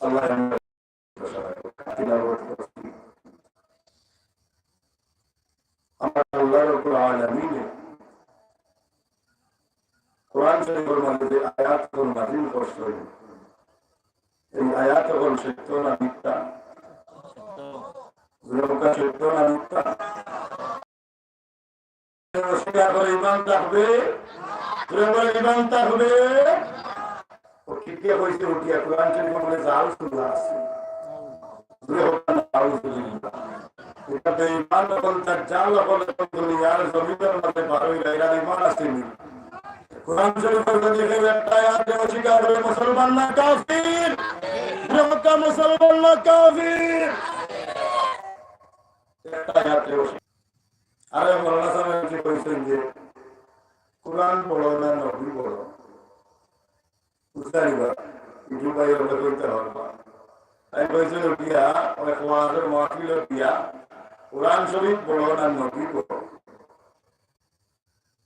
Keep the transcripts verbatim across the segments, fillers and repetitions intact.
আল্লাহ আমরা তিলাওয়াত করছি। আমার আল্লাহ রাব্বুল আলামিনে কোরআন শরীফের মাঝে যে আয়াতগুলো নাজিল করছেন, এই আয়াতগুলো সত্য না মিথ্যা? জোরে বলুন, সত্য না মিথ্যা? অস্বীকার করে ইমান থাকবে? জোরে বলে, ইমান থাকবে? ও কিতা কইছে উঠিয়া, কোরআন শরীফ বলে জাল সুরা আছে। জোরে বলে, নাউজুবিল্লাহ। এটা তো ইমান, এখন তার জাল, এখন এখন দুনিয়ার জমিনের মাঝে বার হইলা, এরা ইমান আসেনি। কোরআন শরীফের মধ্যে কেউ একটা আয়াতে অস্বীকার করে মুসলমান না কাফির? জোরে বলে, মুসলমান না কাফির? একটা আয়াতে অস্বীকার। আরে মৌলানা সাহেব এসে কইছেন যে কোরআন পড়ো না নবী পড়ো, বুঝতে পারবা? ইটু ভাই ওটা কইতে পারবা। আমি কইছেন উঠিয়া, ওই ওয়াজের মাহফিল উঠিয়া, কোরআন শরীফ পড়ো না নবী পড়ো।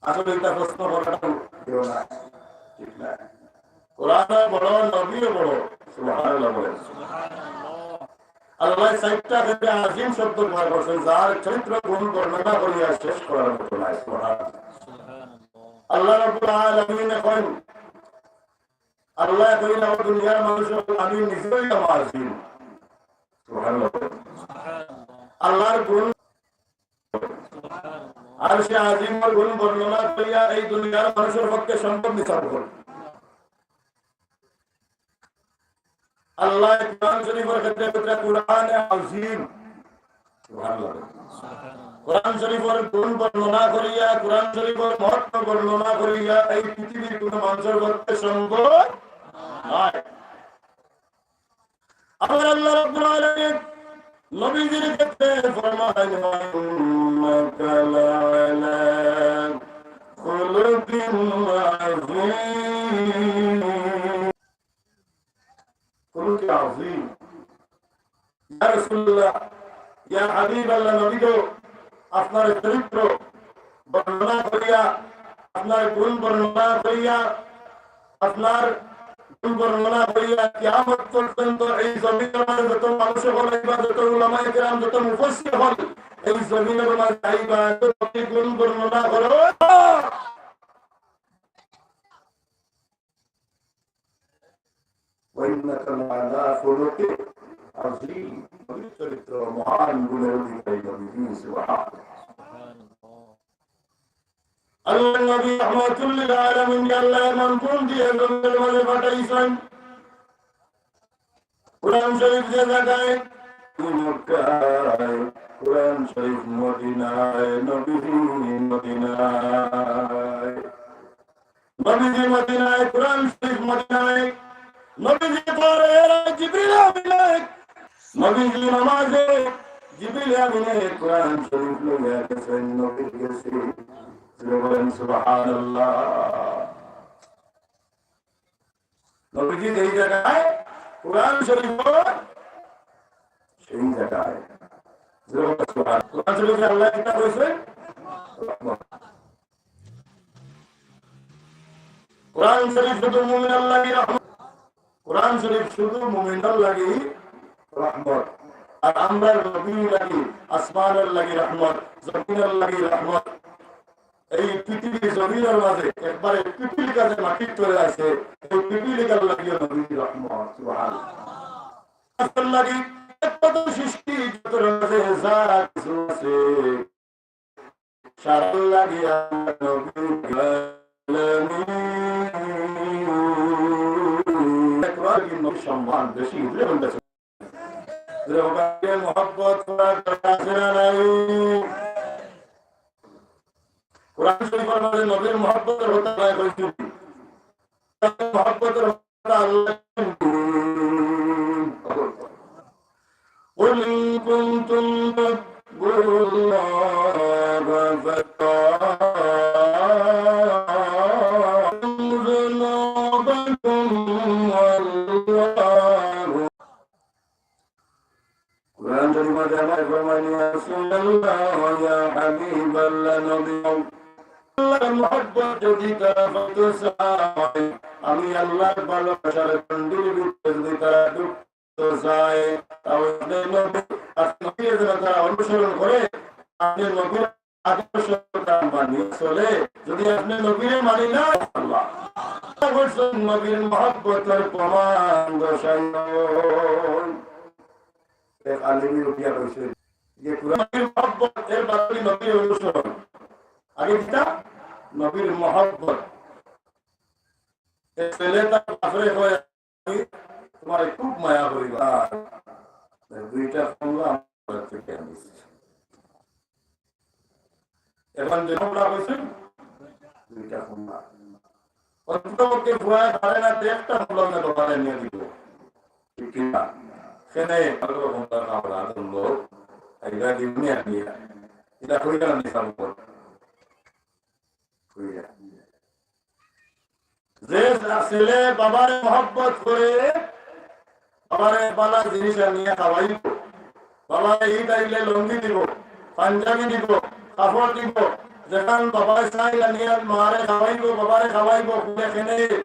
আসলে এটা প্রশ্ন করাটা কেউ না, ঠিক না? কোরআনও পড়ো, নবীও পড়ো। সুবহানাল্লাহ বলেন। আল্লাহ চারটা ক্ষেত্রে আজিম শব্দ ব্যবহার করছেন, যার চরিত্র গুণ বর্ণনা করিয়া শেষ করার মতো নাই। সুবহানাল্লাহ। আল্লাহ রাব্বুল আলামিন এখন, আল্লাহ কইলা, "ও দুনিয়ার মানুষ, আমি নিজেই আমার আজিম।" সুবহানাল্লাহ। আল্লাহর গুণ, আরশে আজিমর গুণ বর্ণনা করিয়া এই দুনিয়ার মানুষের পক্ষে সম্ভব নিসাব হল। আল্লাহ কোরআন শরীফের ক্ষেত্রে ক্ষেত্রে কোরআনে আজিম, সুবহানাল্লাহ। কোরআন শরীফের গুণ বর্ণনা করিয়া, কোরআন শরীফের মহত্ব বর্ণনা করিয়া এই পৃথিবীর কোন মানুষের পক্ষে সম্ভব নয়। আবার আল্লাহ রাব্বুল আলামিন নবীজির ক্ষেত্রে ফরমান, "ওয়া ইন্নাকা লাআলা খুলুকিন আযীম।" খুলুকিন আযীম। ইয়া রাসূলুল্লাহ, ইয়া হাবিবাল্লাহ, নবী গো, আপনার চরিত্র বর্ণনা করিয়া, আপনার গুণ বর্ণনা করিয়া, আপনার গুণ বর্ণনা করিয়া কিয়ামত পর্যন্ত এই জমিনের মাঝে যত মানুষ হল, বা যত উলামায়ে কেরাম, যত মুফাসসির হল, এই জমিনের মাঝে আইবা, যত গুণ বর্ণনা করো। ওয়া ইন্নাকা লাআলা খুলুকিন আযীম। নবীর চরিত্র মহান গুণের অধিকারী নবীজি, সুবহানাল্লাহ। আল্লাহর নবী রাহমাতুল লিল আলামিন, আল্লাহ এমন গুণ দিয়া জমিনের মাঝে পাঠাইছেন। কোরআন শরীফ যে জায়গায়, মক্কায়, কোরআন শরীফ মদিনায়, নবীজি মদিনায়। নবীজি মদিনায়, কোরআন শরীফ মদিনায়। নবীজি পড়ে এরা জিবরিল আমিনে, নবীজি নামাজে জিবরিল আমিনে কোরআন শরীফ লইয়া গেছেন, নবীর গেছে। জোরে বলেন সুবহানাল্লাহ। নবীজি যেই জায়গায়, কোরআন শরীফ সেই জায়গায়। জোরে বলেন সুবহানাল্লাহ। কোরআন শরীফে আল্লাহ কিতা কইছে? রহমত। কোরআন শরীফ শুধু মুমিনের লাগি রহমত। কোরআন শরীফ শুধু মুমিনের লাগি রহমত। আর আমরার নবীর লাগি, আসমানের লাগি রহমত, জমিনের লাগি রহমত। এই পৃথিবীর জমিনের মাঝে একবারে পিপিলিকা যে মাটির তলে আছে, এই পিপিলিকার লাগিও নবী রহমত। সুবহানাল্লাহ। আসল লাগি এত সৃষ্টি যত রয়েছে, যা কিছু আছে, সারা লাগি আমার নবী আলামিন। কোরআন নবীর সম্মান বেশি, বুঝলে কোনটা? মহব্বত করার দরকার আছে না নাই? কোরআন শরীফের মধ্যে নবীর মহব্বতের কথা আল্লাহ কইছেন। মহব্বতের কথা আল্লাহ কইছেন। قل إن كنتم تحبون الله فاتبعوني يحببكم الله। কোরআন শরীফ মাঝে আল্লাহ ফরমাইন, "ইয়া রাসূলুল্লাহ, ইয়া হাবিবাল্লাহ, নবী, আল্লাহর মহব্বত যদি তারা পেতে চায়, আমি আল্লাহর ভালোবাসার কন্ডির ভিতরে যদি তারা ঢুকতে তো চাই, তাও আপনি নবী, আপনি নবীর যেন তারা অনুসরণ করে, আপনি নবীর আদর্শ তারা মানিয়ে চলে। যদি আপনি নবীরে মানি না, আল্লাহ বলছেন, নবীর মহব্বতের প্রমাণ দর্শাইও। এক আলিমে উঠিয়া কইছেন যে কোরআন নবীর মহব্বত, এর বাদে নবীর অনুসরণ। আগে কিতা? নবীর মহব্বত। এক ছেলে তার বাপরে কয়, "আমি তোমারে খুব মায়া করি।" আর দুইটা কমলা আমার থেকে আনিস। এখন যে কমলা কইছেন, দুইটা কমলা। অন্ততপক্ষে ফুয়ায় পারে না, তো একটা কমলা না বাবারে নিয়ে দিব। ঠিক কি না? সেখানে ভালো রকম তার খাবার আদর লোক, এগুলা জীবনে আর নিয়ে। এটা কইরা নিয়ে খাবো। কইরা। যে ছেলে বাবারে মহব্বত করে, বাবারে বালা জিনিস আনিয়া খাওয়াইব, বাবারে ঈদ আইলে লুঙ্গি দিব, পাঞ্জাবি দিব, কাপড় দিব, যেখান বাবায় চাইল আনিয়া মারে খাওয়াইব, বাবারে খাওয়াইব, খুলে খেলে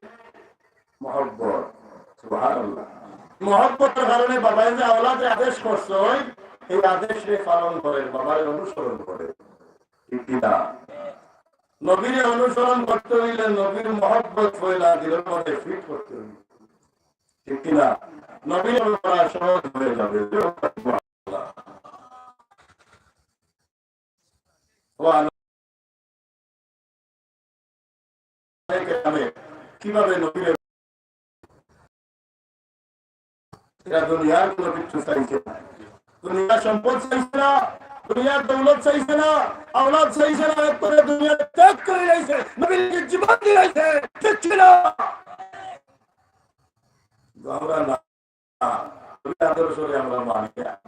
মহব্বত। সুবহানাল্লাহ। মহব্বতের কারণে বাবায় যে আওলাদে আদেশ করছে, এই আদেশে পালন করে, বাবারে অনুসরণ করে। ঠিক কি না? নবীর অনুসরণ করতে হইলে নবীর মহব্বত পয়লা দিলের মধ্যে ফিট করতে হইবে। ঠিক কি না? নবীর করা সহজ হয়ে যাবে। কিভাবে নবীর এরা দুনিয়ার কোনো কিছু চাইছে না, দুনিয়ার সম্পদ চাইছে না, দুনিয়ার দৌলত চাইছে না, আওলাদ চাইছে না, এক করে দুনিয়া ত্যাগ করে যাইছে, নবীর জীবন দিয়ে যাইছে, ঠিক কি না? আমরা না, নবীর আদর্শরে আমরা মানি না,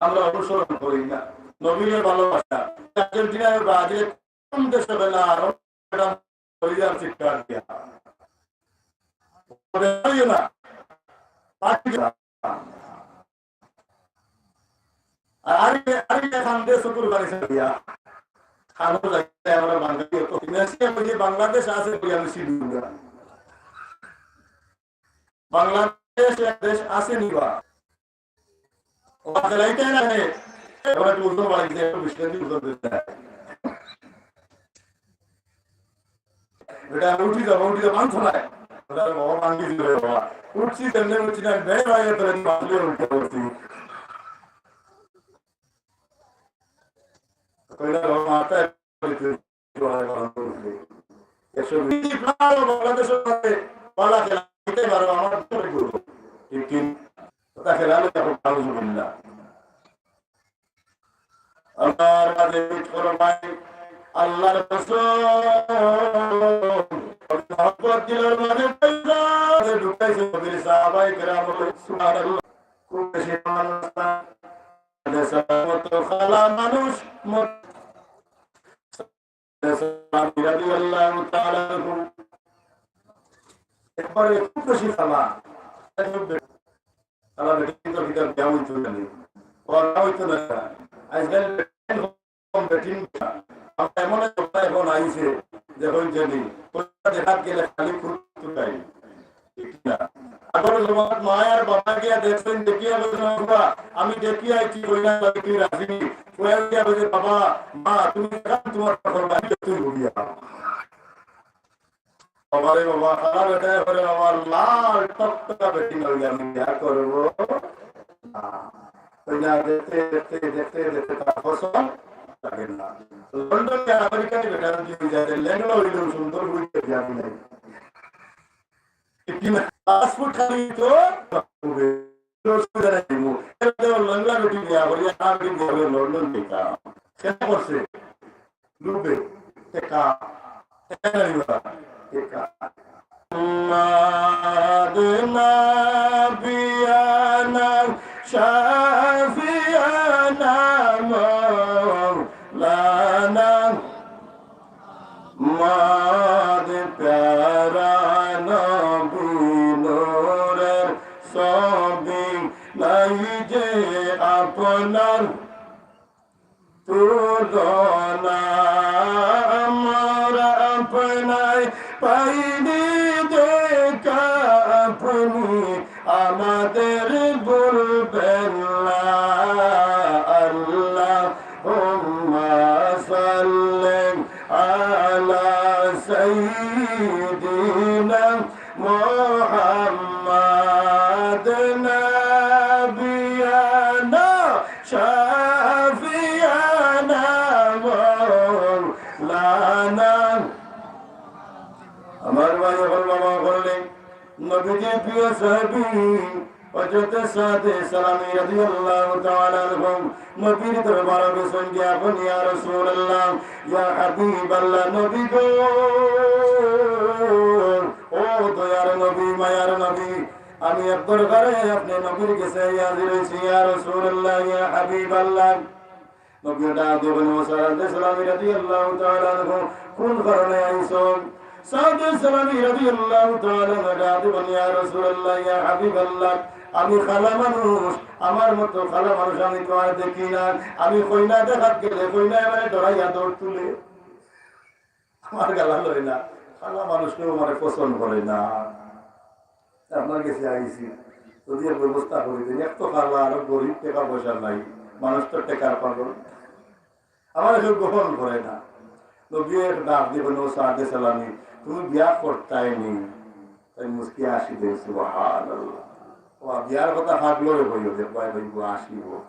আমরা অনুসরণ করি না। নবীর ভালোবাসা, আর্জেন্টিনার ব্রাজিল কোন দেশে হবে না, আর এটা পরিবার শিক্ষা দিয়া। ওদের হইও না। বাকি আর আরে, আরে, খান দেশ শুকুর বাড়ি দিয়া। খানো যাইতে আমরা বাঙালি অত। ইংরেজি বলি বাংলাদেশ আছে বলি আমি চিনি না। বাংলাদেশ এক দেশ আছে নি বা? ওরা খেলাইতে না রে। ওরা একটু উত্তর বাড়ি দিয়ে একটু বিশ্লেষণ উত্তর দিতে হয়। বেটা, আমি উঠি যাবো, উঠি যাবো, মানছো না। ওটা বাবা মাঙ্গি দিবে বাবা। উঠছি, তেমনি উঠছি না, বেড়ে বাইরে তোরা মারলে উঠতে পারছি। কইলা বাবা মারতে একশো বিশ ভালো বাংলাদেশের সাথে ভালো খেলা দিতে পারো, আমার উপরে গুরু। ঠিক কি? ওটা খেলা হলে তখন নাউজুবিল্লাহ। আল্লাহর মাঝে ফিট করো ভাই, আল্লাহর কসম। মহব্বত দিলর মাঝে পয়সা ঢুকাইছে, নবীর সাহাবায়ে কেরাম বলে, সুবহানাল্লাহ। খুব বেশি মানুষ না। সালামত খালা মানুষ মত রাদিয়াল্লাহু তাআলা আনহু। একবারে খুব বেশি খালা। খালা বেটি তো কিতাব দেওয়া হইতো না। ওরা হইতো না। আজকাল বেটি কম বেটি না। আমরা এমন এক অবস্থা এখন আইছে যে হইছে নি। কোনটা দেখাত গেলে খালি খুঁত তুকাই। ঠিক না? আগর জমানাত মা আর বাবা গিয়া দেখছইন, দেখিয়া বলছেন, "বাবা, আমি দেখিয়া আইছি, কইনা লাগি তুই রাজি নি?" কইয়া গিয়া বলছে, "বাবা, মা, তুমি দেখান তোমার ফরমাইশ তুই বলিয়া।" বাবা রে বাবা, খালা বেটা করে বাবা, লাল টকটকা বেটি নইলে আমি বিয়া করব না। ওই না দেখতে, দেখতে, দেখতে, দেখতে তার পছন্দ লাগে না। লন্ডন আর আমেরিকান বেটা যদি হয়ে যায়, লেংড়া হইলেও সুন্দর হইতে বিয়া আমি নাই। ঠিক না? পাসপোর্ট খালি তো হবে। অসুবিধা নাই। এবার লন্ডন বেটি বিয়া করি, আর বেটি বিয়া করে লন্ডন যেতাম। কেন করছে? লোভে। টেকা। টেকা নাই ওরা। টেকা। محمد نبينا شفيعنا مولانا محمد প্যারা নবী নূরের ছবি নাই যে আপনার তুলনা। আমরা আপনায় পাইনি দেখা, আপনি আমাদের সাহাবী হযরতে সাদে সালামী রাদিয়াল্লাহু তাআলা আনহু নবীর দরবারো গেছইন গিয়া কইন, "ইয়া রাসূলুল্লাহ, ইয়া হাবিবাল্লাহ, নবী গো, ও দয়ার নবী, মায়ার নবী, আমি এক দরকারে আপনে নবীর গেছে আইয়া হাজির অইছি, ইয়া রাসূলুল্লাহ, ইয়া হাবিবাল্লাহ।" নবীয়ে ডাক দিয়া বলেন, "ও সাদে সালামী রাদিয়াল্লাহু তাআলা আনহু, কোন কারণে আইছো?" সাদে সালামী রাদিয়াল্লাহু তাআলা আনহু ডাক দিয়া বলেন, "ইয়া রাসূলুল্লাহ, ইয়া হাবিবাল্লাহ, আমি কালা মানুষ, আমার মতো কালা মানুষ আমি তো আর দেখি না। আমি কইনা দেখাত গেলে কইনায় আমারে ডরাইয়া দৌড় তুলে।" আমার গালা লয় না, কালা মানুষ কেউ আমারে পছন্দ করে না। আপনার গেছে আইছি, যদি এর ব্যবস্থা করি দেন। এক তো কালা, আরো গরিব, টেকা পয়সা নাই, মানুষ তো টেকার পাগল, আমারে কেউ গ্রহণ করে না। নবীয়ে এক ডাক দিয়া বলেন, "ও সাদে সালামী, তুমি বিয়া করতায় নি?" তাইন মুচকি হাসি দেইন, সুবহানাল্লাহ। ও বিয়ার কথা পাগলরে কইও, দেখবায় ভাই, হাসিবো।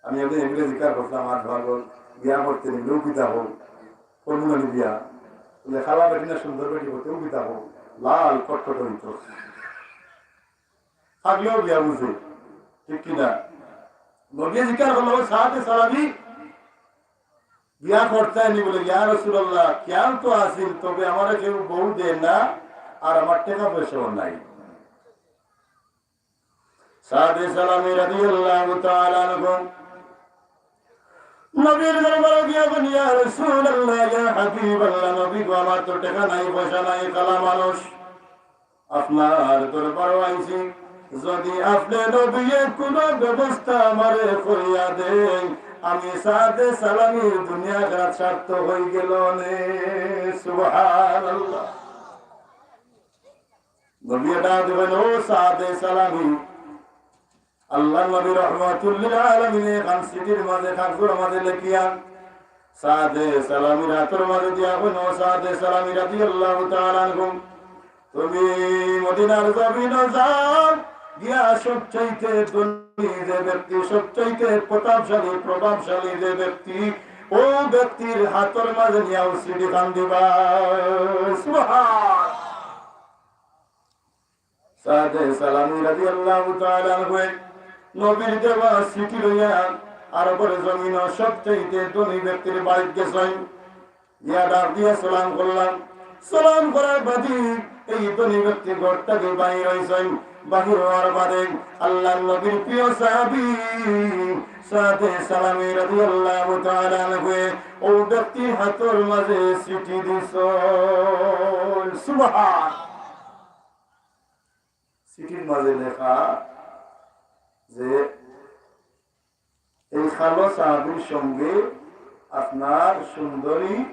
আমি একদিন এগুলো জিকার করছিলাম, আর ভালো বিয়া করতে নিলেও কিতা হোক, করবো না নি বিয়া। বলে, "কালা বেটি না সুন্দর বেটি করতেও কিতা হোক, লাল কটকট হইতো।" থাকলেও বিয়া বুঝে, ঠিক কিনা? নবীয়ে জিকার করলো, "ও সাদে সালামী, বিয়া করতায় নি?" বলে, "ইয়া রাসূলুল্লাহ, খেয়াল তো আছিল, তবে আমারে কেউ বউ দেয় না, আর আমার টেকা পয়সাও নাই।" সাদে সালামী রাদিয়াল্লাহু তাআলা আনহু নবীর দরবারো গিয়া বলেন, "ইয়া রাসূলুল্লাহ, ইয়া হাবিবাল্লাহ, নবী গো, আমার তো টেকা নাই, পয়সা নাই, কালা মানুষ, আপনার দরবারো আইছি, যদি আপনে নবীয়ে কোনো ব্যবস্থা আমারে করিয়া দেন, আমি সাদে সালামীর দুনিয়া আখিরাত সার্থক হই গেল নে।" সুবহানাল্লাহ। নবীয়ে ডাক দিয়া বলেন, "ও সাদে সালামী।" আল্লাহর নবী রহমাতুল্লিল আলামিন এখান চিঠির মাঝে, কাগজর মাঝে লেখিয়া সাদে সালামীর হাতর মাঝে দিয়া কইন, "ও সাদে সালামী রাদিয়াল্লাহু তাআলা আনহু, তুমি মদিনার জমিনো যাও, গিয়া সবচাইতে ধনী যে ব্যক্তি, সবচাইতে প্রতাপশালী, প্রভাবশালী যে ব্যক্তি, ও ব্যক্তির হাতর মাঝে নিয়া ও চিঠিখান দিবা।" সুবহান। সাদে সালামী রাদিয়াল্লাহু তাআলা আনহু নবীর দেওয়া চিঠি লইয়া আরবর জমিনো সবচাইতে ধনী ব্যক্তির বাড়িত গেছইন। গিয়া ডাক দিয়া সালাম করলা। সালাম করার বাদে এই ধনী ব্যক্তি ঘর থাকি বাহির অইছইন। বাহির হওয়ার বাদে আল্লাহর নবীর প্রিয় সাহাবী সাদে সালামী রাদিয়াল্লাহু তাআলা আনহু ও ব্যক্তির হাতর মাঝে চিঠি দিছইন। সুবহান। চিঠির মাঝে লেখা যে এই কালো সাহাবীর সঙ্গে আপনার সুন্দরী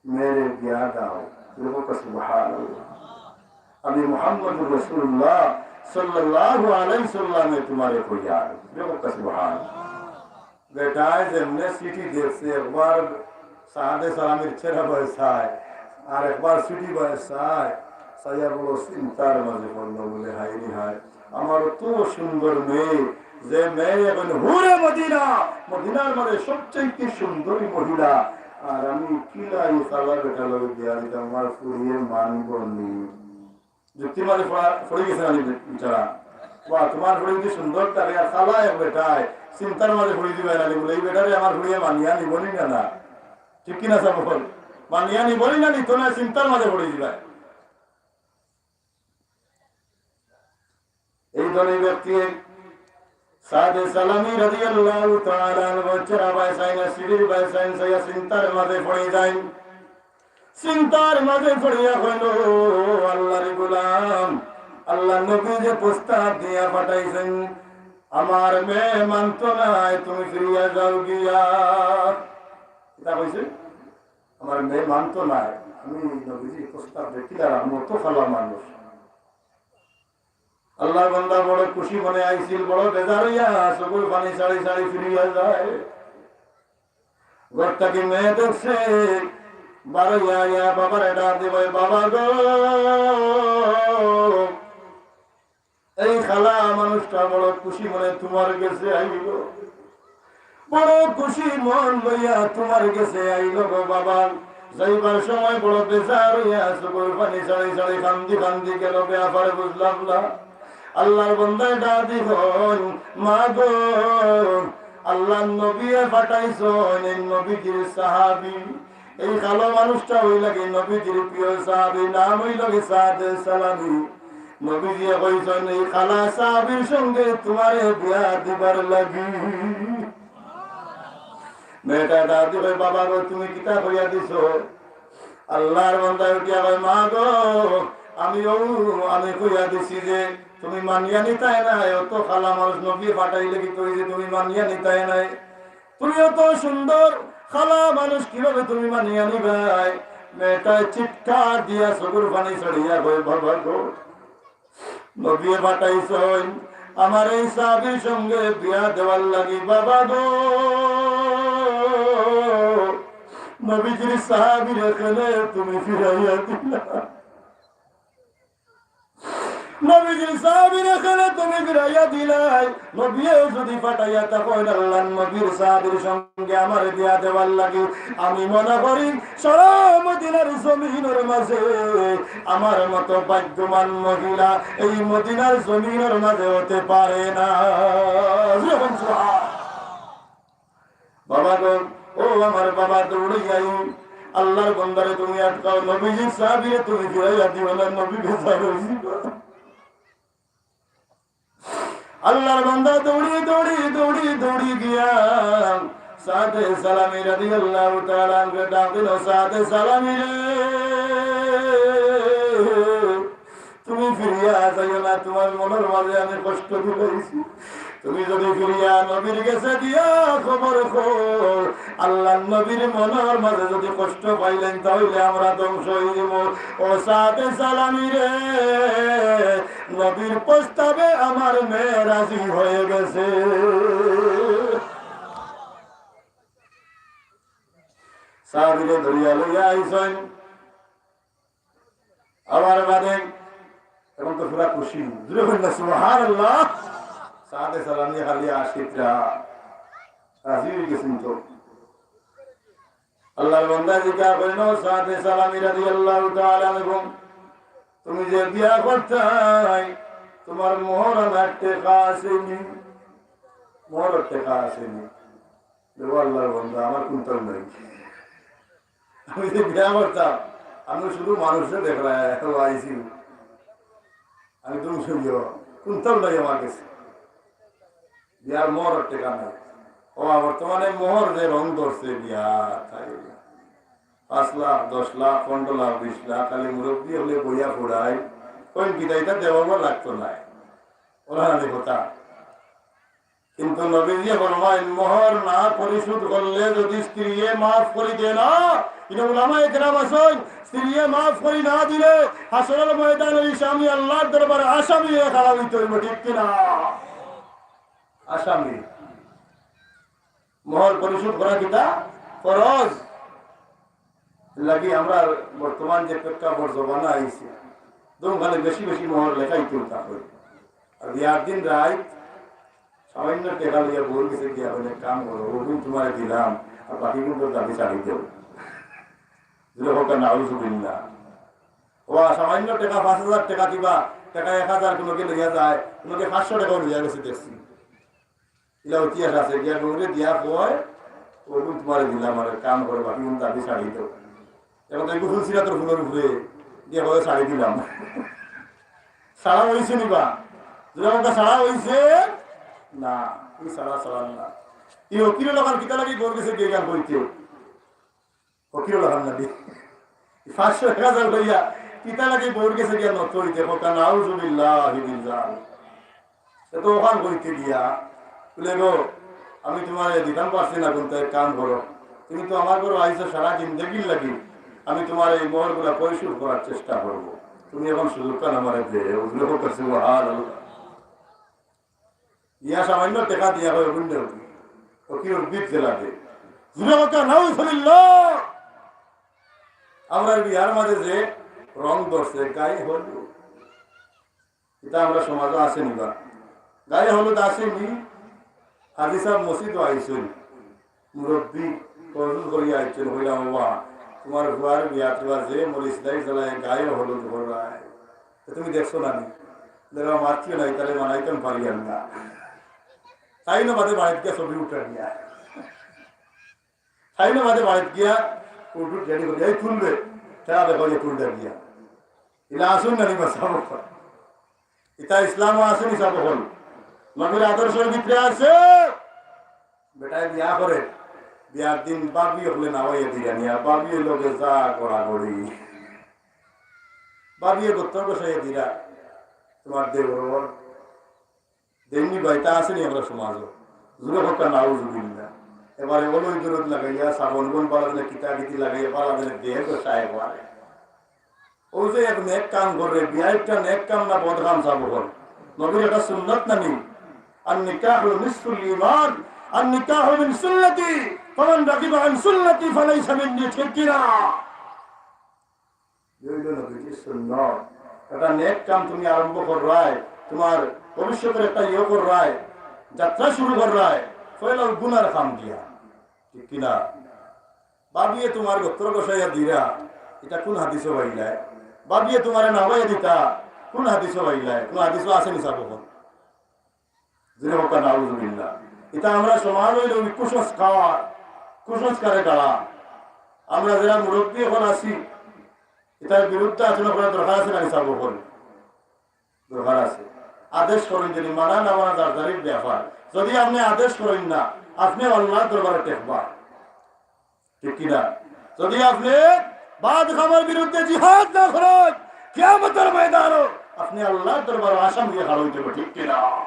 মেয়ের বিয়া দাও। জোরে কউক্কা সুবহানাল্লাহ। আমি মুহাম্মদুর রাসূলুল্লাহ সাল্লাল্লাহু আলাইহি সাল্লামে তোমারে কইয়ার। জোরে কউক্কা সুবহানাল্লাহ। বেটায় যেমনে চিঠি দেখছে, একবার সাদে সালামীর চেহারা বায় চায়, আর একবার চিঠি বায় চায়, চাইয়া বড় চিন্তার মাঝে পড়লো, বলে, "হায় রে হায়, আমার অত সুন্দর মেয়ে, যে মেয়ে এখন হুরে মদিনা, মদিনার মাঝে সবচাইতে সুন্দরী মহিলা, আর আমি কিলা এই কালা বেটার লগে বিয়া দিতাম, আমার ফুড়িয়ে মানবো নি।" যুক্তির মাঝে পড়া, পড়ি গেছে না নি বেচারা? বা তোমার ফুড়ি যদি সুন্দর থাকে আর কালা এক বেটায়, চিন্তার মাঝে পড়ি দিবায় না নি, বলে, "এই বেটারে আমার ফুড়িয়ে মানিয়া নিবো নি না, না?" ঠিক কিনা, সাব বল? মানিয়া নিবো নি না, নিতো না, চিন্তার মাঝে পড়ি দিবায়। এই ধনী ব্যক্তি সাদে সালামী রাদিয়াল্লাহু তাআলা আনহু চেহারা বায় চাইন, চিঠির বায় চাইন, চাইয়া চিন্তার মাঝে পড়ি যাইন। চিন্তার মাঝে পড়িয়া কইল, "আল্লাহর গোলাম, আল্লাহর নবী যে প্রস্তাব দিয়া পাঠাইছইন, আমার মেয়ে মানতো নায়, তুমি ফিরিয়া যাও গিয়া।" কিতা কইছে? "আমার মেয়ে মানতো নায়, আমি নবীজির প্রস্তাব দেখি আর আমি অত কালা মানুষ।" আল্লাহর বান্দা বড় খুশি মনে আইছিল, বড় বেজার অইয়া চকুর পানি ছাড়ি ছাড়ি ফিরিয়া যায়। ঘর থাকি মেয়ে দেখছে, বারইয়া আইয়া বাবারে ডাক দিল, "বাবা গো, এই কালা মানুষটা বড় খুশি মনে তোমার গেছে আইল, বড় খুশি মন লইয়া তোমার গেছে আইল গো বাবা।" যাইবার সময় বড় বেজার অইয়া চকুর পানি ছাড়ি ছাড়ি কান্দি কান্দি গেল, বেয়াপারে বুঝলাম না। আল্লাহর বন্দায় ডাক দি কইন, "মা গো, আল্লাহর নবীয়ে পাঠাইছইন, এই নবীজির সাহাবী, এই কালা মানুষটা অইলা গি নবীজির প্রিয় সাহাবী, নাম অইলা গি সাদে সালামী।" নবীজিয়ে কইছইন, "এই কালা সাহাবীর সঙ্গে তুমারে বিয়া দিবার লাগি।" মেয়েটা ডাক দি কয়, "বাবা গো, তুমি কিতা কইয়া দিছো?" আল্লাহর বন্দায় উঠিয়া কয়, "মা গো, আমি অউ, আমি কইয়া দিছি যে তুমি মানিয়া নিতায় নায়, অত কালা মানুষ নবীয়ে পাঠাইলা গি, কই যে তুমি মানিয়া নিতায় নায়। তুমি অত সুন্দর কালা মানুষ কিভাবে তুমি মানিয়া নিবায়?" মেয়েটায় চিৎকার দিয়া চকুর পানি ছাড়িয়া কয়, "বাবা গো, নবীয়ে পাঠাইছইন আমার এই সাহাবীর সঙ্গে বিয়া দেওয়ার লাগি, বাবা গো, নবীজির সাহাবীরে কেনে তুমি ফিরাইয়া দিলা? নবীজির সাহাবীরে কেনে তুমি ফিরাইয়া দিলায়? নবীয়ে যদি পাঠাইয়া থাকইন আল্লাহর নবীর সাহাবীর সঙ্গে আমারে বিয়া দেওয়ার লাগি, আমি মনে করি সারা মদিনার জমিনর মাঝে আমার মতো ভাগ্যবান মহিলা এই মদিনার জমিনর মাঝে অইতে পারে না।" বাবা গো, ও আমার বাবা, দৌড়ি আই, আল্লাহর বন্দারে তুমি আটকাও, নবীজির সাহাবীরে তুমি ফিরাইয়া দিও না, নবী বেজার অইযিবা। আল্লাহর বান্দা দৌড়ি, দৌড়ি, দৌড়ি, দৌড়ি গিয়া সাদে সালামী রাদিয়াল্লাহু তাআলা আনহুরে ডাক দিল, "সাদে সালামী রে, তুমি ফিরিয়া যাইও না, তুমার মনর মাঝে আমি কষ্ট দিলাইছি। তুমি যদি ফিরিয়া নবীর গেছে গিয়া খবর কও, আল্লাহর নবীর মনর মাঝে যদি কষ্ট পাইলাইন, তা অইলে আমরা ধ্বংস অইযিমু। ও সাদে সালামী রে, নবীর প্রস্তাবে আমার মেয়ে রাজি হয়ে গেছে।" সাহাবীরে ধরিয়া লইয়া আইছইন। আবার বাদে এখন তো পুরা খুশি, জোরে বলেন না, "সুবহানাল্লাহ।" সাদে সালামী খালি আশিকরা রাজি অই গেছইন তো। আল্লাহর বান্দা জিজ্ঞাসা করেন, "ও সাদে সালামী রাদিয়াল্লাহু তাআলা আনহু, তুমি যে বিয়া করতায়, তুমার মোহর আনার টেকা আছে নি? মোহর টেকা আছে নি?" ও আল্লাহর বান্দা, আমার কুন্তাও নাই। আমি যে বিয়া করতাম, আমি শুধু মানুষরে দেখরাম, আইছি। আমি তো শুনিও, কুন্তাও নাই আমার গেছে। বিয়ার মোহর টেকা নাই। ও, বর্তমানে মোহর যে রং ধরছে বিয়া, তাই পাঁচ লাখ, দশ লাখ, পনেরো লাখ, বিশ লাখ, খালি মুরব্বি অকলে বইয়া ফুড়ায়, কইন কিতা ইতা দেওয়া লাগতো নায়। ওরা নানি কথা। কিন্তু নবীজি ফরমাইন, মোহর না পরিশোধ করলে যদি স্ত্রীয়ে মাফ করি দেয় না, ইনো উলামায়ে কেরাম আছইন, স্ত্রীয়ে মাফ করি না দিলে হাশরর ময়দানে ওই স্বামী আল্লাহর দরবারে আসামি হয়ে খাড়া অইতে অইবো, ঠিক কিনা? আসামি। মোহর পরিশোধ করা কিতা? ফরজ। লাগি আমরা বর্তমান যে প্রেক্ষাপট জমানা আইছে, দোকানে বেশি বেশি মোহর লেখাই কেউ তা করে। আর বিয়ার দিন রাইত সামান্য টেকা লইয়া বউর গেছে গিয়া বলে, "কাম করো, অগুন তুমারে দিলাম, আর বাকিগুন তোর দাবি ছাড়ি দেও।" দিলে হোক না, আউযুবিল্লাহ। ও সামান্য টেকা, পাঁচ হাজার টেকা দিবা, টেকা এক হাজার কুনুকে লইয়া যায়, কুনুকে পাঁচশো টেকাও লইয়া গেছে দেখছি। ইলা ইতিহাস আছে, গিয়া বউরে দিয়া কয়, "অগুন তুমারে দিলাম, আর কাম করো, বাকিগুন দাবি ছাড়ি দেও।" এখন তো এগু ফুল সিরাতর ফুলর উপরে দিয়া কয়, "ছাড়ি দিলাম।" ছাড়া অইছে নি বা? দুই ঘন্টা ছাড়া অইছে? না, এই ছাড়া, ছাড়া না। এই ফকির অকল কিতা লাগি বউর গেছে গিয়া গান কইতে? ফকির অকল নানি। পাঁচশো এক হাজার লইয়া কিতা লাগি বউর গেছে গিয়া নত অইতে? কথা নাউজুবিল্লাহি মিন জালিক। এ তো অখান কইতে গিয়া বলে, "গো, আমি তুমারে দিতাম পারছি না, কিন্তু এক কাম করো, তুমি তো আমার ঘরো আইছো সারা জিন্দেগির লাগি, আমি তুমার এই মোহরগুলা পরিশোধ করার চেষ্টা করবো, তুমি এখন সুযোগখান আমারে দেও।" বলে, "ও সুবহানাল্লাহ।" ইয়া সামান্য টেকা দিয়া কয়, "অগুন দেও।" ও কি ওর বিট গেলা দে। জুড়ে কথা নাউজুবিল্লাহ। আমরার বিয়ার মাঝে যে রং ধরছে, গায়ে হলুদ। ইতা আমরার সমাজো আছে নি বা? গায়ে হলুদ আছে নি? হাজি সাব মসজিদো আইছইন, মুরব্বি কবুল করিয়া আইছইন, কইলাম, "বাবা, তোমার ফুয়ার বিয়াত বা যে মরিচ লাই জ্বালায় গায়ে হলুদ কররায়, তো তুমি দেখছো না নি? দেখো, মারছিও না, তারে মানাইতাম পারি আমি না। তাই না বাদে বাড়িত গিয়া ছবি উঠা নিয়া, তাই না বাদে বাড়িত গিয়া উঠু রেডি করি, এই তুলবে, তারা দেখো যে তুলটা গিয়া। ইলা আসুন না নি বা সাবো। ইতা ইসলামো আছে নি সাবো হল? নবীর আদর্শর ভিতরে আছে। বেটায় বিয়া করে, বিয়ার দিন ভাবি হকলে নাওয়াইয়া দিরা নিয়া, ভাবি লগে যা গড়াগড়ি। ভাবিয়ে গোত্র বসাইয়া দিরা, তোমার দেওর দেননি বাইতা আছে নি আমরা সমাজও। জুরে হক্কা নাউজুবিল্লাহ। এবারে ওলই দরদ লাগাইয়া, সাবন বন বালা দিলে কিতা কিতি লাগাইয়া, বালা দিলে দেহ তো সাহেব আরে। ও যে এক নেক কাম করে, বিয়া একটা নেক কাম না বদ কাম সাবো হল? নবীর একটা সুন্নত না নি? আর নিকাহ নিসফুল ঈমান, আর নিকাহ মিন সুন্নতি, ফামান রাগিবা আন সুন্নতি ফালাইসা মিন্নি, ঠিক কি না? এই হইল নবীজির সুন্নত। একটা নেক কাম তুমি আরম্ভ কররায়, তোমার ভবিষ্যতের একটা ইয়ে কররায়, যাত্রা শুরু কররায়, পয়লা গুনার কাম দিয়া, ঠিক কি না? ভাবিয়ে তোমার গোত্র বসাইয়া দিরা, ইটা কোন হাদিসো পাইলায়? ভাবিয়ে তোমারে নাওয়াইয়া দিতা, কোন হাদিসো পাইলায়? কোন হাদিসো আছে নি সাবো হল? জুরে হক্কা নাউজুবিল্লাহ। ইটা আমরা সমাজ অইল ওই কুসংস্কার, কুসংস্কারে গাড়া। আমরা যারা মুরব্বি অকল আছি, ইটার বিরুদ্ধে আচরণ করার দরকার আছে না নি সাবো হল? দরকার আছে। আদেশ করইন, যদি মানা না মানা যার যারই ব্যাপার। যদি আপনে আদেশ করইন না, আপনে আল্লাহর দরবারে ঠেকবা। ঠিক কি না? যদি আপনে বদ কামর বিরুদ্ধে জিহাদ না করইন, কিয়ামতর ময়দানো আপনে আল্লাহর দরবারো আসামি অইয়া খাড়া অইতে অইবো, ঠিক কি না?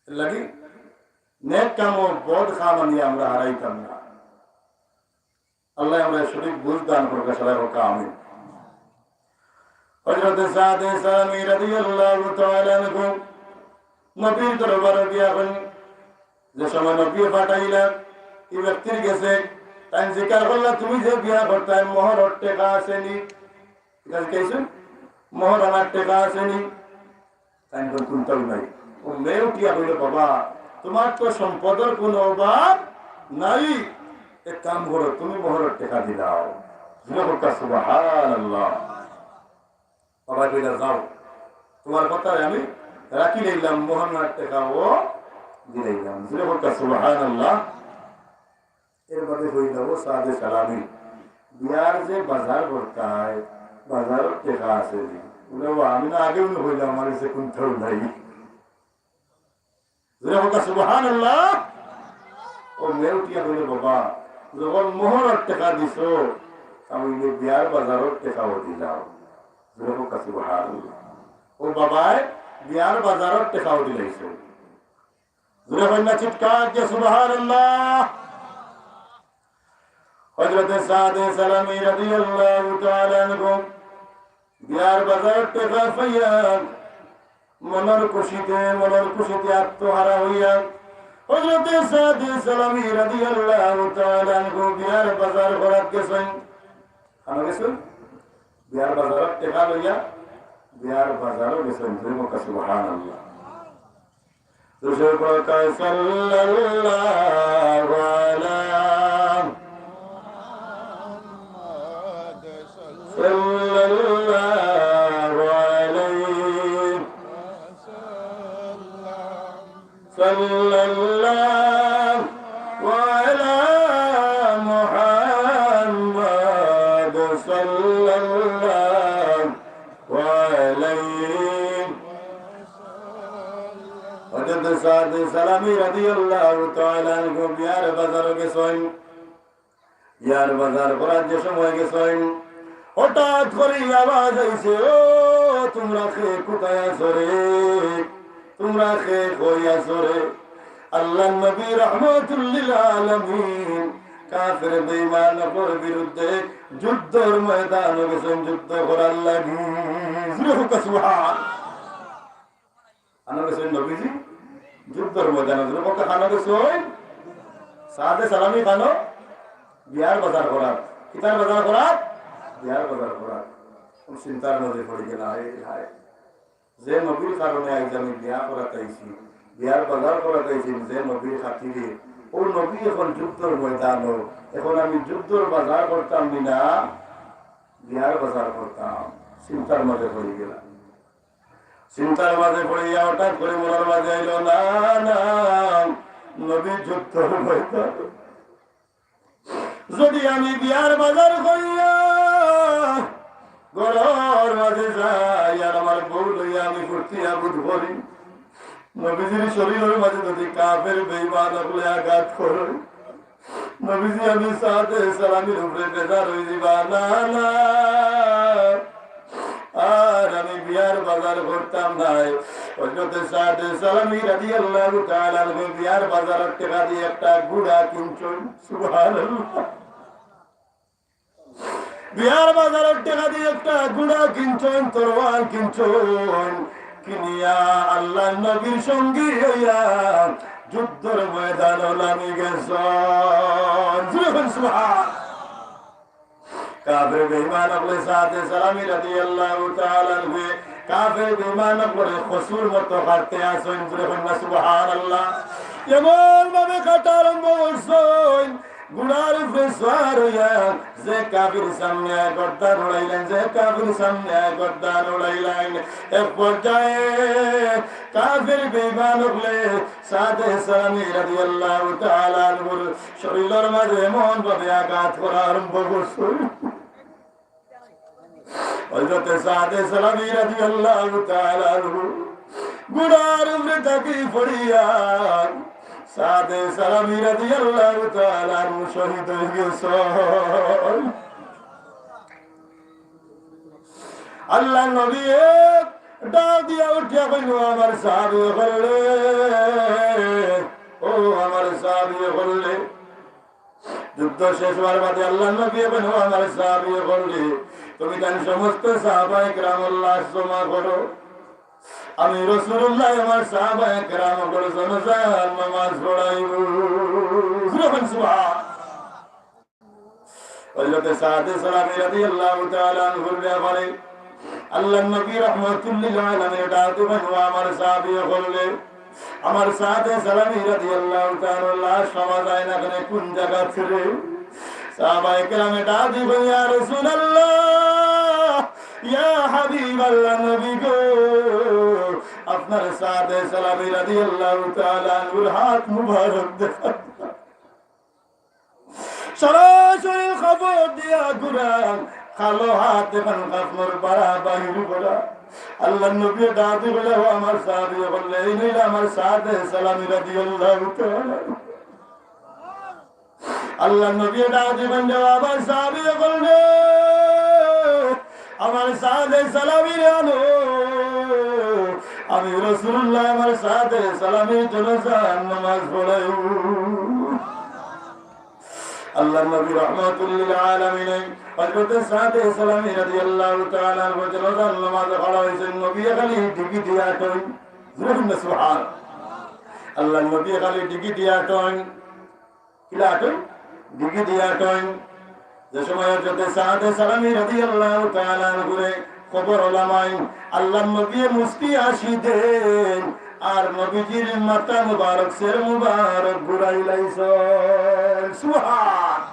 এর লাগি নেক কাম ও বদ কাম আনি আমরা হারাইতাম না। আল্লাহ আমরা সঠিক বুঝ দান করুক, সবাই হোক আমিন। হযরত সাদ সালামি রাদিয়াল্লাহু তাআলা আনহু নবীর দরবারো গিয়া কইন, যে সময় নবী পাঠাইলা, এই ব্যক্তির গেছে, তাইন জিকার করলা, "তুমি যে বিয়া করতায়, মোহরর টেকা আছে নি?" ইটা জিকাইছইন, "মোহর আনার টেকা আছে নি?" তাইন কইন, "কুন্তাউ নাই।" ও মেয়ে উঠিয়া কইল, "বাবা, তোমার তো সম্পদর কোনো অভাব নাই, এক কাম করো, তুমি মোহরর টেকা দিলাও।" জুরে কউক্কা সুবহানাল্লাহ। বাবায় কইলা, "যাও, তোমার কথায় আমি রাখি লইলাম, মোহর আনার টেকাও দিলাইলাম।" জুরে কউক্কা সুবহানাল্লাহ। এর বাদে কইলা, "ও সাদে সালামি, বিয়ার যে বাজার করতায়, বাজারর টেকা আছে নি?" বলে, "ও, আমি না আগেউ না কইলাম, আমার গেছে কুন্তাউ নাই।" জুরে কউক্কা সুবহানাল্লাহ। ও মেয়ে উঠিয়া কইল, "বাবা, যখন মোহরর টেকা দিছো, তাইলে বিয়ার বাজারর টেকাও দিলাও।" জুরে কউক্কা সুবহানাল্লাহ। ও বাবায় বিয়ার বাজারর টেকাও দিলাইছে। জুরে কইন না চিৎকার দিয়া সুবহানাল্লাহ। হযরতে সাদে সালামি রাদিয়াল্লাহু তাআলা আনহু বিয়ার বাজারর টেকা পাইয়া মনর খুশিতে, মনর খুশিতে আত্মহারা অইয়া হযরতে সাদে সালামি রাদিয়াল্লাহু তাআলা আনহু বিয়ার বাজার করাত গেছইন। কানো গেছইন? বিয়ার বাজারর টেকা লইয়া বিয়ার বাজারো গেছইন। জুরে কউক্কা সুবহানাল্লাহ। দুরুদ পড়ো, সাল্লাল্লাহু আলা মুহাম্মাদ, সাল্লাল্লাহু আলাইহি, সাল্লাল্লাহু আলা মুহাম্মাদ, সাল্লাল্লাহু আলাইহি। হযরত সাদ সালামী রাদিয়াল্লাহু তাআলা আনহু বিয়ার বাজারো গেছইন। বিয়ার বাজার করার যে সময় গেছইন, হঠাৎ করি আওয়াজ আইছে, "ও, তুমরা কে কুথায় আছো রে? তুমরা কে কই আছো রে?" আল্লাহর নবী রাহমাতুল লিল আলামিন কাফের বেঈমানর বিরুদ্ধে যুদ্ধর ময়দানো গেছইন, যুদ্ধ করার লাগি। জুরে কউক্কা সুবহান। কানো গেছইন নবীজি? যুদ্ধর ময়দানো। জুরে কউক্কা, কানো গেছইন? সাদে সালামী কানো? বিয়ার বাজার করাত। কিতার বাজার করাত? বিয়ার বাজার করাত। চিন্তার মাঝে পড়ি গেলা, হায় রে হায়। যে নবীর কারণে আইজ আমি বিয়া করাত আইছি, বিয়ার বাজার করাত আইছি, যে নবীর খাতিরে, ও নবী, এখন যুদ্ধর ময়দানো, এখন আমি যুদ্ধর বাজার করতাম নি না, বিয়ার বাজার করতাম। চিন্তার মাঝে পড়ি গেলাম। চিন্তার মাঝে পড়িয়া হঠাৎ করে মনর মাঝে আইলো, না, না, নবী যুদ্ধর ময়দানো। যদি আমি বিয়ার বাজার করিয়া ঘরর মাঝে যাই আর আমার বউ লইয়া আমি ফুর্তি আবুদ করি, নবীজির শরীরর মাঝে যদি কাফের বেঈমান অকলে আঘাত করে, নবীজি আমি সাদে সালামির উপরে বেজার অই যিবা। না, না, আর আমি বিয়ার বাজার করতাম নায়। হযরতে সাদে সালামি রাদিয়াল্লাহু তাআলা আনহু বিয়ার বাজারর টেকা দি একটা ঘুড়া কিনছইন। সুবহানাল্লাহ। বিয়ার বাজারর টেকা দি একটা ঘুড়া কিনছইন, তরোয়াল কিনছইন, কিনিয়া আল্লাহর নবীর সঙ্গী অইয়া যুদ্ধর ময়দানো লামি গেছইন। জোরে কইন সুবহান। কাফের বেঈমান অকলে সাদে সালামি রাদিয়াল্লাহু তাআলা আনহু, কাফের বেঈমান অকলর কসুর মতো কাটতে আছইন। জোরে কইন না সুবহানাল্লাহ। এমন ভাবে কাটা আরম্ভ করছইন, ঘুড়ার উপরে সওয়ার অইয়া যে কাফির সামনে আয় গর্দান উড়াইলাইন, যে কাফির সামনে আয় গর্দান উড়াইলাইন। এক পর্যায়ে কাফির বেঈমান অকলে সাদে সালামি রাদিয়াল্লাহু তাআলা আনহুর শরীরর মাঝে এমন ভাবে আঘাত করা আরম্ভ করছইন। হযরতে সাদে সালামি রাদিয়াল্লাহু তাআলা আনহু ঘুড়ার উপরে থাকি পড়িয়া সাদে সালামি রাদিয়াল্লাহু তাআলা আনহু শহীদ অই গেছইন। আল্লাহর নবী এক ডাক দিয়া উঠিয়া কইন, "ও আমার সাহাবী অকল রে, ও আমার সাহাবী অকল রে।" যুদ্ধ শেষ অওয়ার বাদে আল্লাহর নবী কইন, "ও আমার সাহাবী অকল রে, তুমি তান সমস্ত সাহাবায়ে কেরামর লাশ জমা করো। আমি রাসূলুল্লাহ আমার সাহাবায়ে কেরাম অকলর জানাজার নামাজ পড়াইমু।" সুবহান। হযরতে সাদে সালামি রাদিয়াল্লাহু তাআলা আনহুর ব্যাপারে আল্লাহর নবী রাহমাতুল্লিল আলামিন ডাক দিয়া কইন, "ও আমার সাহাবী অকল রে, আমার সাদে সালামি রাদিয়াল্লাহু তাআলা আনহুর লাশ পাওয়া যায় না, কেনে কোন জাগাত রে?" সাহাবায়ে কেরামে ডাক দিয়া কইন, "ইয়া রাসূলুল্লাহ, ইয়া হাবিবাল্লাহ, নবী গো, আপনার সাদে সালামি রাদিয়াল্লাহু তাআলা আনহুর হাত মুবারক দেখা।" সারা শরীর কাপড় দিয়া ঘুরা, কালো হাত এখান কাপড় বাড়া বাইর করা। আল্লাহর নবী ডাক দিয়া কইলা, "ও আমার সাহাবী অকল রে, এইন অইলা আমার সাদে সালামি রাদিয়াল্লাহু তাআলা।" আল্লাহর নবী ডাক দিয়া কইলা, "ও আমার সাহাবী অকল রে, আমার সাদে সালামি রে আনো, আমি রাসূলুল্লাহ আমার সাদে সালামির জানাজার নামাজ পড়াইমু।" আল্লাহর নবী রাহমাতুল্লিল আলামিন হযরতে সাদে সালামি রাদিয়াল্লাহু তাআলা আনহুর জানাজার নামাজে খাড়া অইছইন, নবী খালি ডিগি দিয়া আটইন। জোরে কইন না সুবহান। আল্লাহর নবী খালি ডিগি দিয়া আটইন। কিলা আটইন? ডিগি দিয়া আটইন। যে সময় হযরতে সাদে সালামি রাদিয়াল্লাহু তাআলা আনহুরে কবরো লামাইন, আল্লাহর নবী মুস্কি হাসি দেইন, আর নবীজির মাথা মুবারক, সের মুবারক ঘুরাইলাইছইন। সুবহান।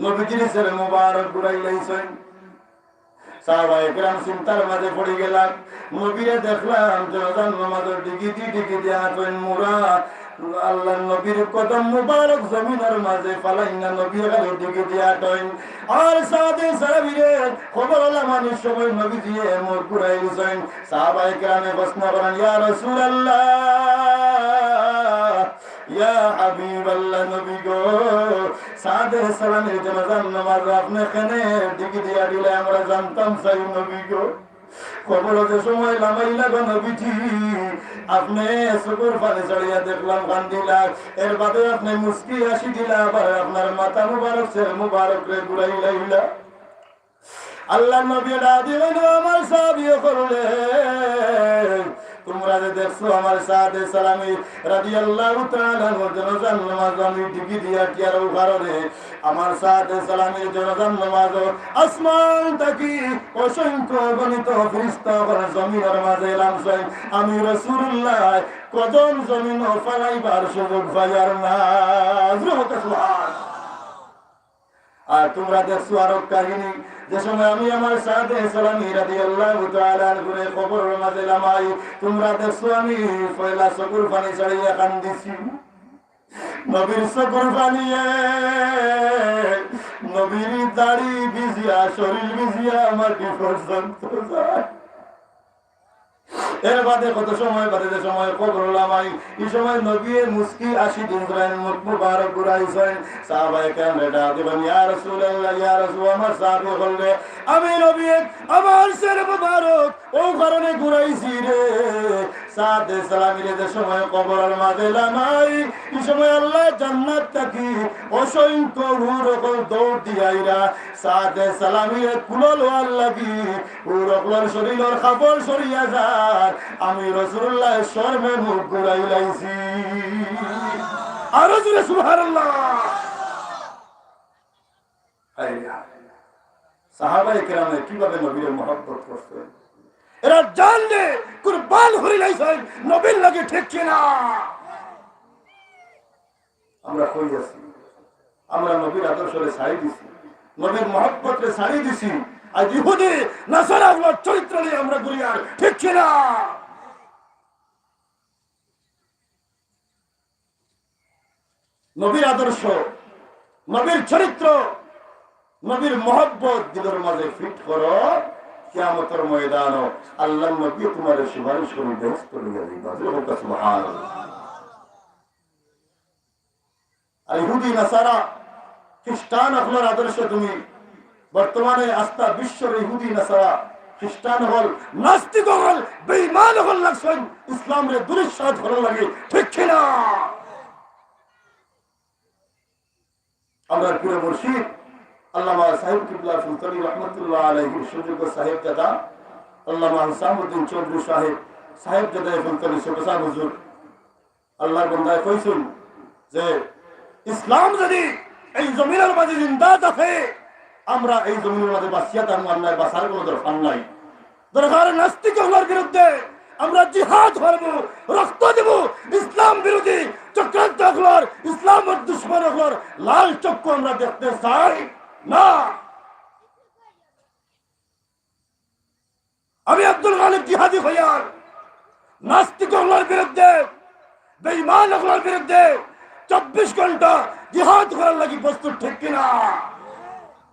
নবীজির সের মুবারক ঘুরাইলাইছইন। সাহাবায়ে কেরাম চিন্তার মাঝে পড়ি গেলা, নবীরে দেখলাম জানাজার নামাজর ডিগি দি, ডিগি দি আটইন মুরা। আল্লাহর নবীর কদম মুবারক জমিনর মাঝে ফালাইন না, নবীয়ে খালি ডিগি দি আটইন। আর সাদে সালামিরে কবরো লামানির সময় নবীজিয়ে মুখ ঘুরাইলাইছইন। সাহাবায়ে কেরামে প্রশ্ন করইন, "ইয়া রাসূলুল্লাহ, ইয়া হাবিবাল্লাহ, নবী গো, সাদে সালামির জানাজার নামাজো আপনে কেনে ডিগি দিয়া দিলা, আমরা জানতাম চাই নবী গো। কবরো যে সময় লামাইলা গো নবীজি, আপনে চকুর পানি ছাড়িয়া দেখলাম কান্দিলা, এর বাদে আপনে মুস্কি হাসি দিলা, আবার আপনার মাথা মুবারক, সের মুবারকরে ঘুরাইলাইলা।" আল্লাহর নবী ডাক দিয়া কইন, "ও আমার সাহাবী অকল রে, তুমরা যে দেখছো আমার সাদে সালামি রাদিয়াল্লাহু তাআলা আনহুর জানাজার নামাজ আমি ডিগি দিয়া টিয়ারও কারণে আমার সাদে সালামির জানাজার নামাজো আসমান থাকি অসংখ্য অগণিত ফিরিস্তা অকল জমিনর মাঝে লামছইন। আমি রাসূলুল্লাহ কদম জমিনো ফালাইবার সুযোগ পাইয়ার না। জোরে কও সুবহান। আর তুমরা দেখছো আরো কাহিনী, যে সময় আমি আমার সাদে সালামি রাদিয়াল্লাহু তাআলা আনহুরে কবরর মাঝে লামাই, তুমরা দেখছো আমি পয়লা চকুর পানি ছাড়িয়া কান্দিছি। নবীর চকুর পানিয়ে, নবীর দাড়ি ভিজিয়া, শরীর ভিজিয়া মাটি পর্যন্ত যায়। এর বাদে কত সময় বাদে যে সময় কবর লামাই, ই সময় নবীয়ে মুস্কি হাসি দিন করেন, মুখ মুবারক ঘুরাইছেন। সাহাবায়ে কেরামরে ডাক দিবেন, "ইয়া রাসূলুল্লাহ, ইয়া রাসূল, আমার সাহাবী অকলরে, আমি নবীয়ে আমার চেহারা মুবারক অউ কারণে ঘুরাইছি রে।" সাদে সালামিরে যে সময় কবরর মাঝে লামাই, ই সময় আল্লাহ জান্নাত থাকি অসংখ্য হুর অকল দৌড় দিয়া আইরা সাদে সালামিরে কুলো লওয়ার লাগি। হুর অকলর শরীলর কাপড় সরিয়া যার, আমি রাসূলুল্লাহ শরমে মুখ ঘুরাইলাইছি। আরো জোরে সুবহানাল্লাহ। হায় রে হায়। সাহাবায়ে কেরামে কিভাবে নবীরে মহব্বত করছেন, এরা জানরে কুরবান করিলাইছেন নবীর লাগি, ঠিক কি না? আমরা কই আছি? আমরা নবীর আদর্শরে ছাড়ি দিছি, নবীর মহব্বতরে ছাড়ি দিছি। আজ ইহুদি নাসারা অকলর চরিত্র লইয়া আমরা ঘুরিয়ার, ঠিক কি না? নবীর আদর্শ, নবীর চরিত্র, নবীর মহব্বত দিলর মাঝে ফিট করো, কিয়ামতর ময়দানো আল্লাহর নবী তুমারে সুপারিশ করি বেহেস্তো লইয়া যাইবা। জোরে কও সুবহানাল্লাহ। আর ইহুদি নাসারা খ্রিস্টান অকলর আদর্শ তুমি, বর্তমানে আস্তা বিশ্বর ইহুদি নাসারা খ্রিস্টান অকল, নাস্তিক অকল, বেঈমান অকল লাগছইন ইসলামরে দুরুৎসাহিত করার লাগি, ঠিক কি না? আমরার পীর মুর্শিদ আল্লামা সাহেব কিবলা ফুলতলি রহমতুল্লাহ আলাইহির সুযোগ্য সাহেবজাদা আল্লামা হুসামউদ্দিন চৌধুরী সাহেব, সাহেবজাদা ফুলতলি সদস্য হুজুর, আল্লাহর বান্দায় কইছইন যে ইসলাম যদি এই জমিনর মাঝে জিন্দা থাকে, আমরা এই জমিনর মাঝে বাঁচিয়া থাকমু, আর নায় বাঁচার কোনো দরকার নাই। দরকার নাস্তিক অকলর বিরুদ্ধে আমরা জিহাদ করমু, রক্ত দিমু। ইসলাম বিরোধী চক্রান্ত অকলর, ইসলামর দুশমন অকলর লাল চক্ষু আমরা দেখতে চাই না। আমি আব্দুল গালিব জিহাদি কইয়ার নাস্তিক অকলর বিরুদ্ধে, বেঈমান অকলর বিরুদ্ধে চব্বিশ ঘন্টা জিহাদ করার লাগি প্রস্তুত, ঠিক কি না?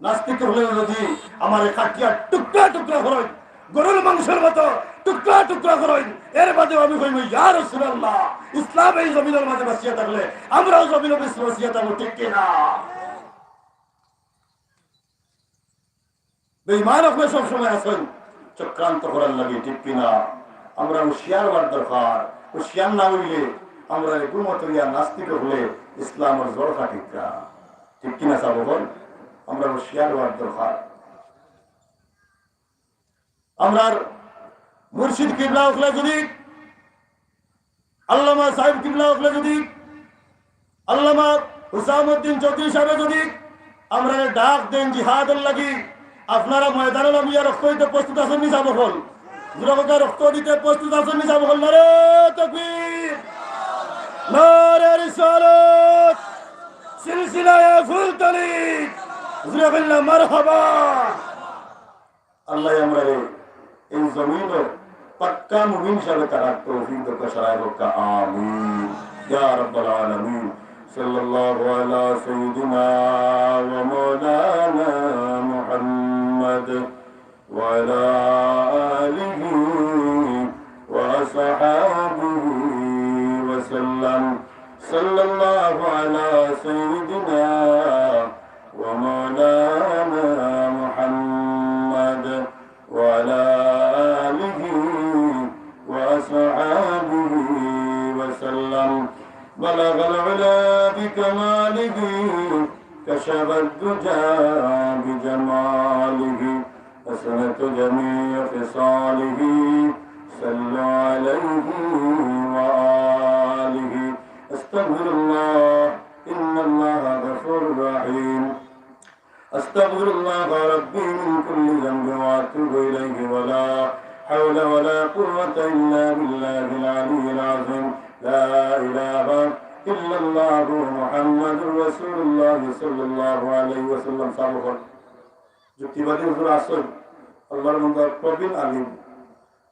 নাস্তিক অকলে যদি আমারে কাটিয়া টুকরা টুকরা করইন, গরুর মাংসর মতো টুকরা টুকরা করইন, এর বাদেও আমি কইমু, "ইয়া রাসূলুল্লাহ, ইসলাম এই জমিনর মাঝে বাঁচিয়া থাকলে আমরাও জমিনর মাঝে বাঁচিয়া থাকমু", ঠিক কি না? বেঈমান অকলে সবসময় আছইন চক্রান্ত করার লাগি, ঠিক কি না? আমরা হুঁশিয়ার অওয়ার দরকার। হুঁশিয়ার না অইলে আমরা এই গুমত অইয়া নাস্তিক অকলে ইসলামর জড় কাটিতা, ঠিক কি না সাব অকল? আমরা হুঁশিয়ার অওয়ার দরকার। আমরার মুর্শিদ কিবলা অকলে যদি, আল্লামা সাহেব কিবলা অকলে যদি, আল্লামা হুসামউদ্দিন চৌধুরী সাহেবে যদি আমরারে ডাক দেইন জিহাদর লাগি, আপনারা ময়দানো নামিয়া রক্ত দিতে প্রস্তুত আছইন নি সাব অকল? জোরে কউক্কা, রক্ত দিতে প্রস্তুত আছইন নি সাব অকল? নারে তাকবীর, নারে রিসালাত, সিলসিলায়ে ফুলতলি, জোরে কউক্কা মারহাবা। আল্লাহ আমরারে এই জমিনো পাক্কা মুমিন হিসাবে থাকার তৌফিক দেউক্কা, সারাই দেউক্কা, আমিন ইয়া রাব্বাল আলামিন। সাল্লাল্লাহু আলা সাইয়্যিদিনা ওয়া মাওলানা মুহাম্মদ ওয়া আলা আলিহি ওয়া আসহাবিহি ওয়া সাল্লাম। সাল্লাল্লাহু আলা সাইয়্যিদিনা ومولانا محمد وعلى آله وأصحابه وسلم. بلغ العلا بكماله، كشف الدجى بجماله، حسنت جميع خصاله. صلوا عليه وآله. أستغفر الله، إن الله غفور رحيم. أستغفر الله ربي من كل ذنب وأتوب إليه، ولا حول ولا قوة إلا بالله العلي العظيم. لا إله إلا الله محمد رسول الله صلى الله عليه وسلم। সাবুকর যুক্তিবাদী হুজুর আছইন, আল্লাহর বান্দা প্রবীণ আলিম,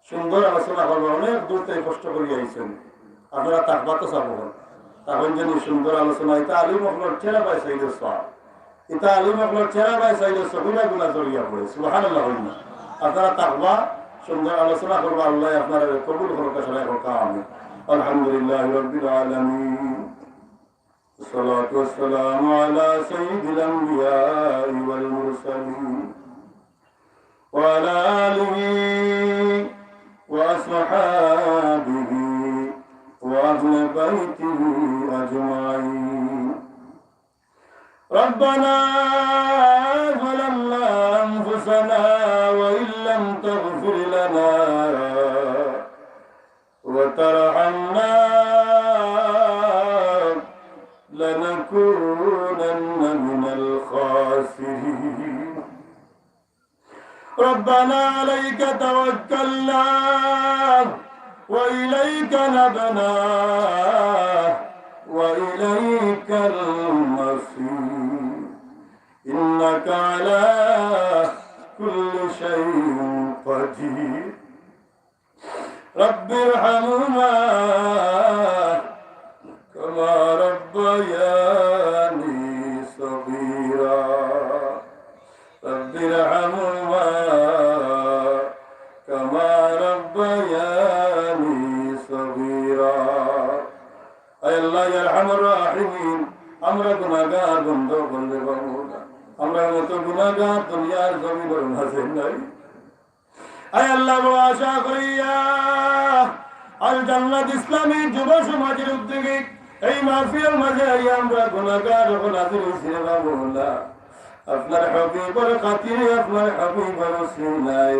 সুন্দর আলোচনা করবা, অনেক দূর থাকি কষ্ট করি আইছইন। আপনারা তাকবা তো সাবুকর, তখন যদি সুন্দর আলোচনা, ইতা আলিম অকলর চেহারা বায় চাইলে সওয়াব। ইতা আলিম অকলর চেহারা বায় চাইলে সগিরা গুনা ঝরিয়া পড়ে। সুবহানাল্লাহ কইন না? আপনারা তাকবা, সুন্দর আলোচনা করবা, আল্লায় আপনারারে কবুল করউক্কা, সবাই কউক্কা আমিন। الحمد لله رب العالمين، والصلاة والسلام على سيد الأنبياء والمرسلين، وعلى آله وأصحابه وأهل بيته أجمعين. ربنا ظلمنا أنفسنا وإن لم تغفر لنا وترحمنا لنكونن من الخاسرين. ربنا عليك توكلنا وإليك أنبنا وإليك المصير. إنك على كل شيء قدير. رب ارحمهما كما ربياني صغيرا. رب ارحمهما كما ربياني صغيرا. আয় আল্লাহ, ইয়া আরহামার রাহিমিন, আমরা গুনাহগার বন্দা অকলরে বাবুরা, আমরার মতো গুনাহগার দুনিয়ার জমিনর মাঝে নাই। আয় আল্লাহ, বড় আশা করিয়া আল জান্নাত ইসলামী যুব সমাজের উদ্যোগে এই মাহফিলের মাঝে আইয়া আমরা গুনাহগার অকল হাজির অইছি রে বাবুরা। আপনার হাবিবর খাতিরে, আপনার হাবিবর উসিলায়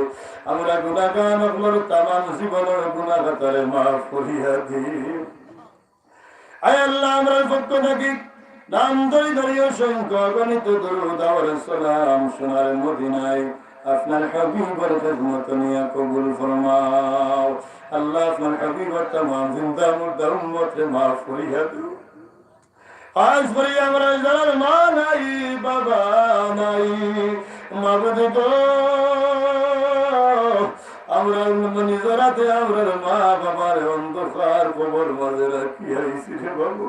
আমরা গুনাহগার অকলর তামাম জীবনর গুনাহ খাতারে মাফ করিয়া দিও। আয় আল্লাহ, আমরার পক্ষ থাকি নাম ধরি ধরি অসংখ্য অগণিত দরুদ আর সালাম সোনার মদিনায় আপনার হাবিবর খেদমত নিয়া কবুল ফরমাও। আল্লাহ, আপনার হাবিবর তামাম জিন্দা মুর্দা উম্মতরে মাফ করিয়া দিও। খাস করি আমরার যারার মা নাই, বাবা নাই, মাবুদ গো, আমরার নিজর আতে আমরার মা বাবার অন্ধকার কবর মাঝে রাখিয়া আইছি রে বাবু।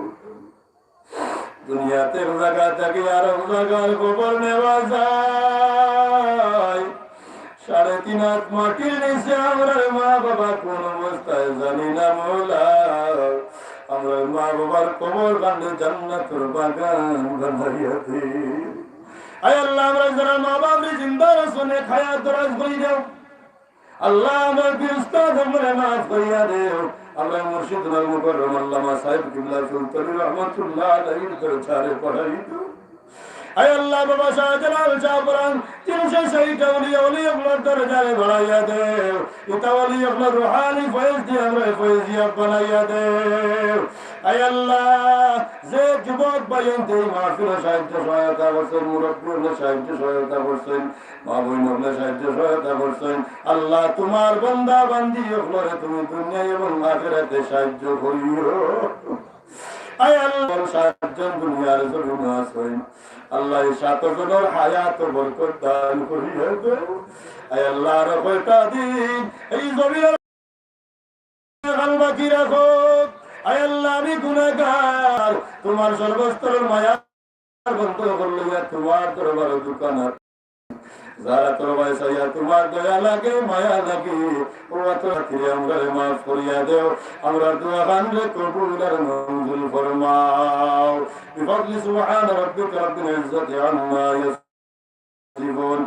দুনিয়াত এক জাগা থাকি আরক জাগার কবর নেওয়া যায়। সাড়ে তিন হাত মাটির নিচে আমরার মা বাবা কোন অবস্থায় জানি না মৌলা। আমরার মা বাবার কবর কান্দে জান্নাতুর বাগান বানাইয়া দে। আয় আল্লাহ, আমরার যারার মা বাবা জিন্দা আছইন, হায়াত দরাজ করি দেও। আল্লাহ, আমরার পীর উস্তাদ অকলরে মাফ করিয়া দেও। আমরার মুর্শিদুল মুকাররম আল্লামা সাহেব কিবলা সুলতানী রহমতুল্লাহ আলাইহির দরজারে বাড়াই দেও। আয় আল্লাহ, বাবা শাহজালাল শাহপরান তিনশো ষাইট আউলিয়া ওলি অকলর দরজারে বাড়াইয়া দেও। ইতা ওলি অকলর রুহানি ফয়েজ দিয়া আমরারে ফয়েজিয়াব বানাইয়া দেও। আয় আল্লাহ, যে যুবক ভাইয়াইন্তে এই মাহফিলো সাহায্য সহায়তা করছইন, মুরব্বি অকলে সাহায্য সহায়তা করছইন, মা বইন অকলে সাহায্য সহায়তা করছইন। আল্লাহ, তুমার বান্দা বান্দি অকলরে তুমি দুনিয়া এবং আখিরাতে সাহায্য করিও। আয় আল্লাহ, সাতজন দুনিয়ার জমিনো আছইন। আল্লাহ, এই সাতজনর হায়াত বরকত দান করিয়া দেও। আয় আল্লাহ, আরো কয়টা দিন এই জমিনর খান বাকি রাখো। আয় আল্লাহ, আমি গুনাহগার, তুমার সর্বস্তরের মায়ার বন্ধ করলে তুমার দরবারে দুখান আত। যারা তোর ভাই চাইয়া তুমার দয়া লাগে, মায়া লাগে, ও আত খাতিরে আমরারে মাফ করিয়া দেও। আমরার দোয়া খানরে কবুল আর মঞ্জুর ফরমাও। بفضل سبحان ربك رب العزة عما يصفون.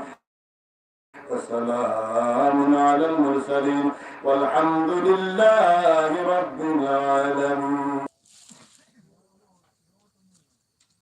وسلام على المرسلين والحمد لله رب العالمين.